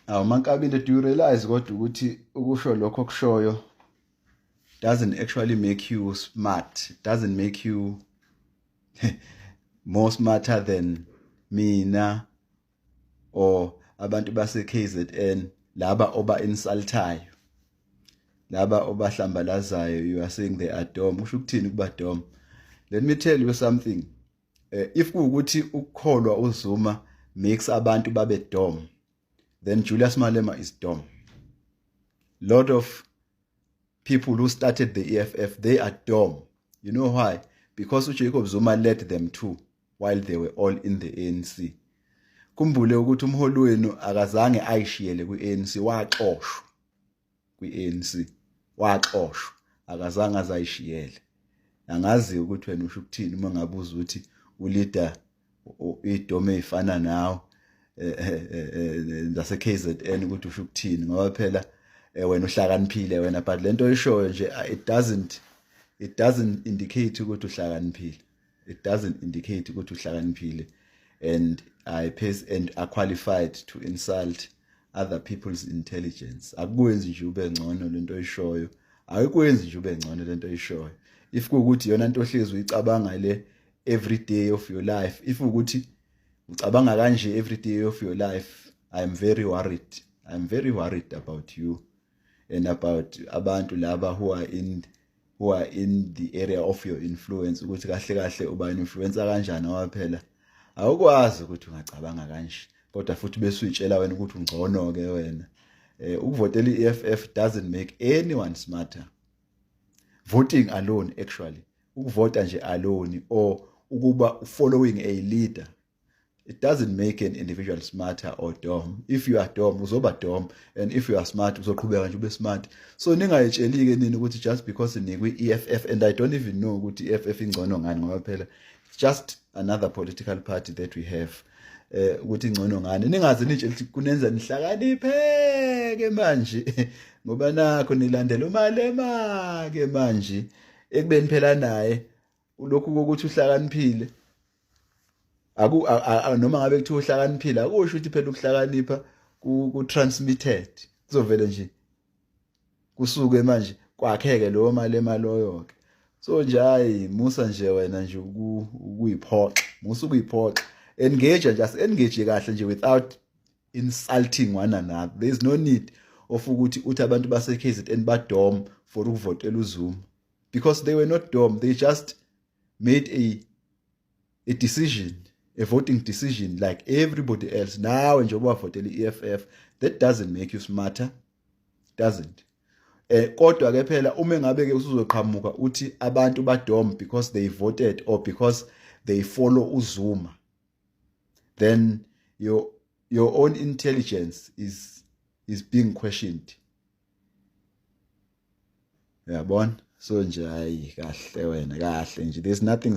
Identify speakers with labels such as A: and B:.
A: Awu Mankabile, do you realize kodwa ukuthi ukusho lokho okushoyo doesn't actually make you smart, doesn't make you more smarter than mina or abantu base KZN laba oba insultayo, laba obahlambalazayo? You are saying they are dumb. Usho ukuthini kuba dumb? Let me tell you something. If kuwukuthi ukukholwa uZuma makes abantu babe dumb, then Julius Malema is dumb. Lot of people who started the EFF, they are dumb. You know why? Because uJacob Zuma led them too while they were all in the ANC. Kumbule ukuthi umholi wenu akazange ayishiyele kwi-ANC, waxoshwa kwi-ANC, waxoshwa, akazange azayishiyele. Angazi ukuthi wena usho ukuthini uma ngabuza ukuthi uleader idome ezifana nawe zase KZN, ukuthi usho ukuthini, ngoba phela wena uhlakaniphile wena, but lento oyishoyo nje, it doesn't indicate ukuthi uhlakaniphile. It doesn't indicate ukuthi uhlakaniphile and I pace and are qualified to insult other people's intelligence. Akukwenzi nje ube ngcono lento oyishoyo, ayikwenzi nje ube ngcono lento oyishoyo. If kuwukuthi yona into ohlezi uyicabanga le every day of your life, if ukuthi ucabanga kanje every day of your life, I am very worried. I am very worried about you and about abantu laba who are in the area of your influence, ukuthi kahle kahle uba influencer kanjani, ngoba phela awukwazi ukuthi ungacabanga kanje kodwa futhi bese uyitshela wena ukuthi ungcono ke wena. Ukuvotela iEFF doesn't make anyone smarter. Voting alone, actually, ukuvota nje alone or ukuba following a leader, it doesn't make an individual smarter or dumb. If you are dumb, uzoba dumb, and if you are smart, uzoqhubeka nje ube smart. So ningayitsheli ke nini ukuthi just because nikwe EFF, and I don't even know ukuthi EFF ingcono ngani, ngoba phela it's just another political party that we have, ukuthi ingcono ngani. Ningaze nitshele ukuthi kunenza nihlakaniphe ke manje, ngoba nakho nilandela uMalema ke manje, ekubeni phela naye lokhu kokuthi uhlakaniphile aku noma ngabe kuthiwa uhlakaniphile, akusho ukuthi phela ukuhlakanipha ku transmitted, kuzovele nje kusuke manje kwakheke lowo Malema loyo ke. So nje hayi, musa nje wena nje ukuyiphoxa, musa ukuyiphoxa. Engage nje, engage kahle nje without insulting one another. There is no need of ukuthi uthi abantu base KZN ba dumb for ukuvotela uZuma, because they were not dumb. They just made a decision, a voting decision like everybody else. Nawe njengoba wavotela i-EFF, that doesn't make you smarter, doesn't. Kodwa ke phela uma ngabe ke usuzoqhamuka uthi abantu ba dumb because they voted or because they follow uZuma, then your own intelligence is being questioned, uyabona? So nje hayi, kahle wena, kahle nje, there's nothing.